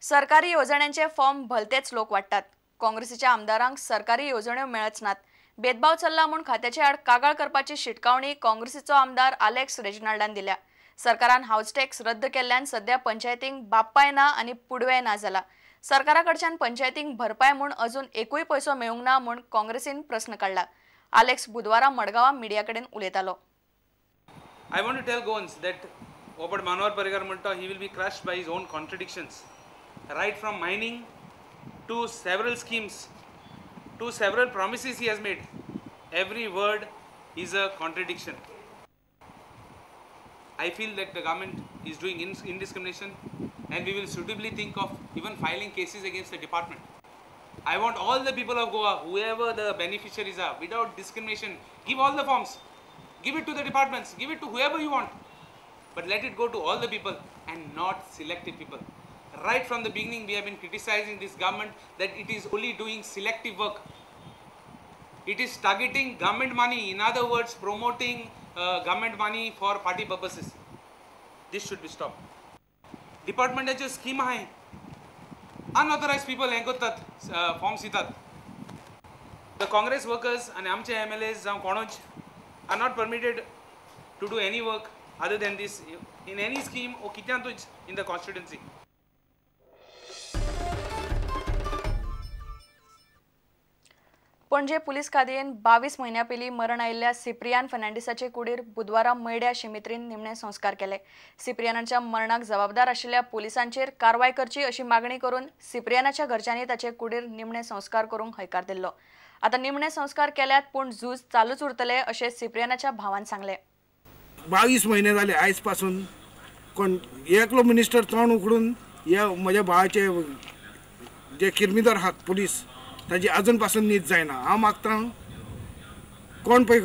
सरकारी येवजण्यांचे फॉर्म भलतेच लोक वाडटात. काँग्रेसीच्या आमदारांक सरकारी येवजण्यो मेळच नात. भेदभाव चल्ला म्हूण खात्याचे आड कागाळ करपाची शिटकावणी काँग्रेसीचो आमदार आलेक्स रेजिनाल्डान दिल्या. सरकारान हावस टॅक्स रद्द केल्ल्यान सध्या पंचायतींक बाप्पाय ना आनी पुडवेय ना जाला. सरकारा कडच्यान पंचायतींक भरपाय म्हूण अजून एकूय पयसो मेळूंक ना म्हूण काँग्रेसीन प्रस्न काडला. आलेक्स बुधवारा मडगांवां मिडिया कडेन उलयतालो. I want to tell Goans that Robert Manohar Parrikar म्हणटा he will be crushed by his own contradictions. Right from mining to several schemes to several promises he has made, every word is a contradiction. I feel that the government is doing indiscrimination and we will suitably think of even filing cases against the department. I want all the people of Goa, whoever the beneficiaries are, without discrimination, give all the forms, give it to the departments, give it to whoever you want, but let it go to all the people and not selective people. Right from the beginning, we have been criticizing this government that it is only doing selective work. It is targeting government money, in other words, promoting government money for party purposes. This should be stopped. Department scheme आहे, unauthorized people हें करतात, forms दितात. The Congress workers आनी आमचे MLAs जावं कोणूच are not permitted to do any work other than this in any scheme or कित्यांतूच in the constituency. Panaji police कादयेन 22 म्हयन्या पयलीं मरण आयिल्ल्या सिप्रियान फर्नांडीसाचे कुडीर बुधवारा मयड्या शिमित्रीन निमणे संस्कार केले. सिप्रियानाच्या मरणाक जबाबदार आशिल्ल्या पुलिसांचेर कारवाय करची अशी मागणी करून सिप्रियानाच्या घरच्यांनी ताचे कुडीर निमणे संस्कार करूंक हयकार दिल्लो. आतां निमणे संस्कार केल्यात पूण झूज चालूच उरतले अशें सिप्रियानाच्या भावान सांगलें. 22 म्हयने जाले आयज पासून कोण एकलो मिनिस्टर तोंड उगडून ह्या म्हज्या भावाचे जे किर्मिदार आहात पुलीस ताजी अजून पासून नीत जायना. हांव मागता कोण पळय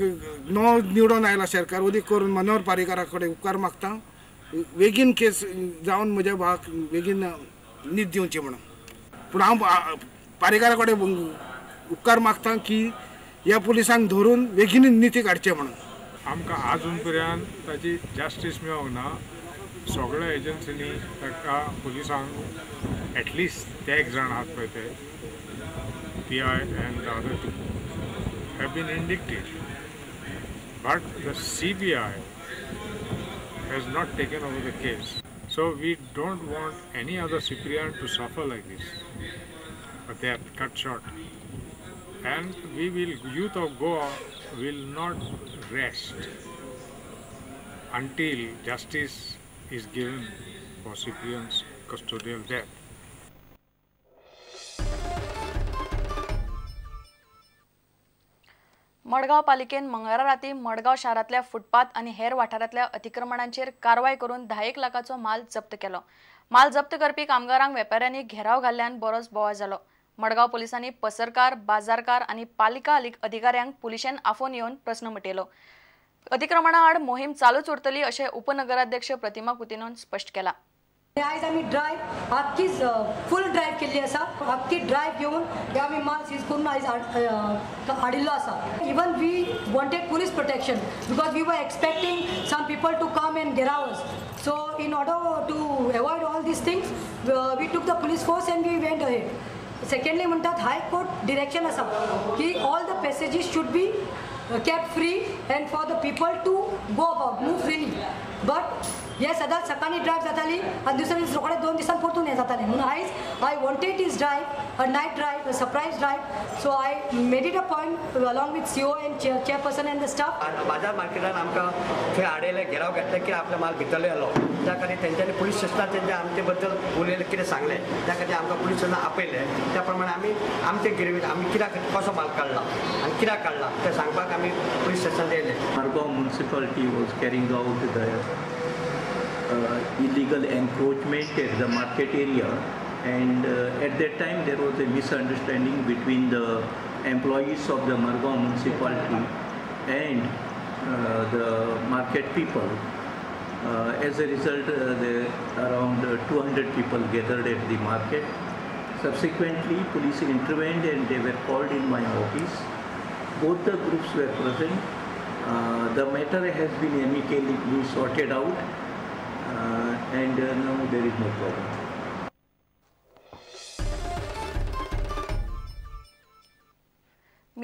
नवो निवडून आयला सरकार उदीक करून मनोहर पारीकरा कडेन उपकार मागता, बेगीन केस जावन म्हज्या भावाक बेगीन नीत दिवची म्हणून. पूण हांव पारीकरा कडेन उपकार मागता की ह्या पुलिसांक धरून बेगीन निती काडचे म्हणून. आमकां आजून पर्यंत ताची जस्टीस मेळोंक ना. सगळ्या एजन्सींनी ताका पुलिसांक एटलिस्ट ते एक जाण आहात पळय ते PI and the other two have been indicted, but the CBI has not taken over the case. So we don't want any other Cyprian to suffer like this, but they are cut short. And we will, youth of Goa will not rest until justice is given for Cyprian's custodial death. Madgaon पालिकेन मंगळारा राती मडगांव शारांतल्या footpath आनी हेर वाठारांतल्या अतिक्रमणांचेर कारवाय करून 10 लाखाचो माल जप्त केलो. माल जप्त करपी कामगारांक वेपाऱ्यांनी घेराव घाल्ल्यान बरोच बोवाळ जालो. मडगांव पोलिसांनी पसरकार, बाजारकार आनी पालिका अधिकाऱ्यांक पुलिशेन आफोवन येवन प्रस्न मिटयलो. अतिक्रमणा आड मोहीम चालूच उरतली अशें उपनगराध्यक्ष प्रतिमा कुतिनोन स्पश्ट केला. आयज आमी ड्रायव्ह आख्खी फूल ड्रायव्ह केल्ली आसा. आख्खी ड्रायव्ह घेवन हे आमी माल सीज करून आयज हाडिल्लो आसा. Even we wanted police protection because we were expecting some people to come and gherao us. So in order to avoid all these things we took the police force and we went ahead. Secondly म्हणटात high court direction आसा की all the passages should be kept free and for the people to go about, move freely. But हे सदांच सकाळी drive जाताली आनी दुसरे दीस रोखडे 2 दिसान परतून हें जातालें. म्हणून आयज I wanted this drive, a night drive, a surprise drive. So I made it a point along with CO and chairperson and the staff. बाजार मार्केटान आमकां थंय आडयले, घेराव घातले की आपलो माल भितरले आयलो. त्या खातीर तेंच्यांनी पुलीस स्टेशनार तेंच्या आमचे बद्दल उलयले, कितें सांगलें त्या खातीर आमकां पुलीस स्टेशनार आपयलें. त्या प्रमाणे आमी आमचे गिरवी आमी कित्याक कसो माल काडला आनी कित्याक काडला तें सांगपाक आमी पुलीस स्टेशनार येयले. Margao municipality was carrying out the illegal encroachment at the market area, and at that time there was a misunderstanding between the employees of the Margao municipality and the market people. As a result, around 200 people gathered at the market. Subsequently, police intervened and they were called in my office. Both the groups were present. The matter has been amicably sorted out. And now there is no problem.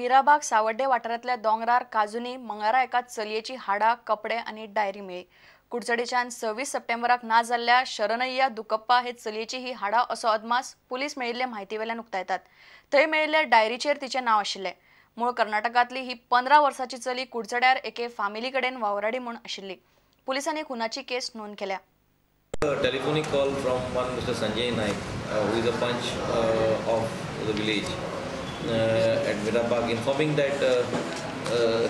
Mirabag सावड्डे वाठारांतल्या दोंगरार काजुनी मंगळारा एका चलयेची हाडां, कपडे आनी diary मेळ्ळी. कुडचडेच्यान 26 सप्टेंबराक ना जाल्ल्या शरणय्या दुकप्पा हे चलयेची ही हाडां असो अदमास पुलीस मेळिल्ले म्हायतीवेल्यान उक्तायतात. थंय मेळिल्ल्या डायरीचेर तिचें नांव आशिल्लें. मूळ कर्नाटकांतली ही 15 वर्सांची चली कुडचड्यार एके फामिली कडेन वावराडी म्हूण आशिल्ली. पुलिसांनी खुनाची केस नोंद केल्या. A telephonic call from one Mr. Sanjay Naik, who is a punch of the village at Mirabag, informing that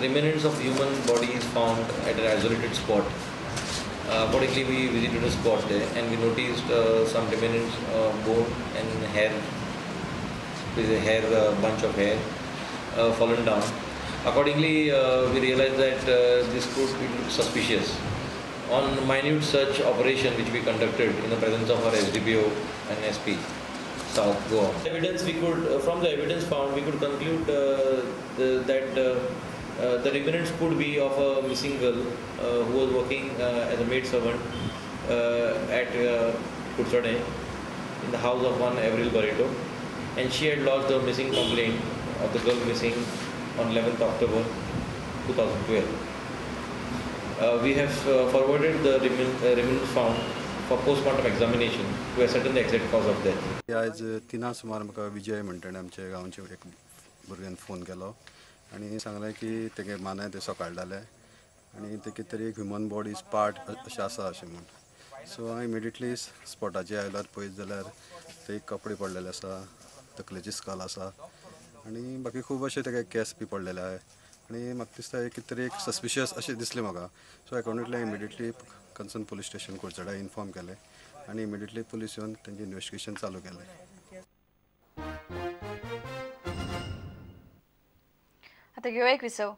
remnants of human body is found at an isolated spot. Accordingly, we visited a spot there and we noticed some remnants, bone and hair, with a hair, bunch of hair fallen down. Accordingly, we realized that this could be suspicious. On minute search operation which we conducted in the presence of our SDPO and SP, South Goa. Evidence we could, from the evidence found, we could conclude that the remnants could be of a missing girl who was working as a maid servant at Kudsade in the house of one Avril Barreto, and she had lodged a missing complaint of the girl missing on 11th October 2012. We have forwarded the remnants found for post-mortem examination to ascertain the exact cause of death. आज 3 सुमार म्हाका विजय म्हणटा आमच्या गांवचे एक भुरग्यान phone केलो आनी सांगलें की तेगे मानाय ते सकाळ जाले आनी ते कितें तरी एक ह्युमन बॉडीज पार्ट अशें आसा अशें म्हूण. सो हांव इमिडिएटली स्पॉटाचेर आयल्यार पळयत जाल्यार ते कपडे पडलेले आसा, तकलेची स्कल आसा आनी बाकी खूब अशे तेगे केस बी पडलेले आहा आनी म्हाका दिसता कितें तरी एक सस्पिशियस अशें दिसलें म्हाका. So accordingly immediately concern police station Curchorem inform केलें आनी इमिडिएटली पुलीस येवन तेंचें इन्वेस्टिगेशन चालू केलें. आता घेऊया एक विसव.